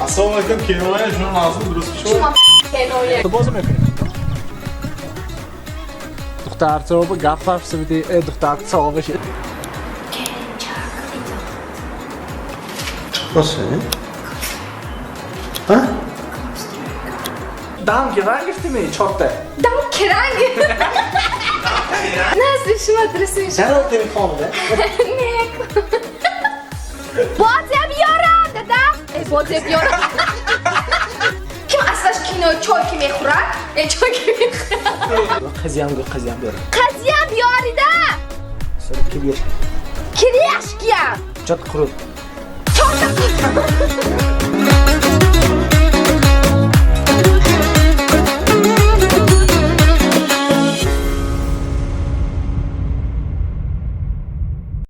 Ассалому алайкум, киноя, шумо назм дуруст шуд? Шумо киноя. Ту бозӣ мекунӣ? Духтарчаба гап ҳарф биди, э, духтарча боши. Боше. Ҳа? Дам гиран гирифтими чорта. Дам киранг. Назди шумо дуруст мешавад. Чаро телефонда? Не. Бозия биёрам, дада. Э, бозия биёрам. Ким аслаш кино чой ки мехӯрад? Э, чой ки мехӯрад. Қазиям гӯ, қазиям биёрам. Қазиям биёрида. Киреш. Кирешкиям. Чот қурут. Чорта.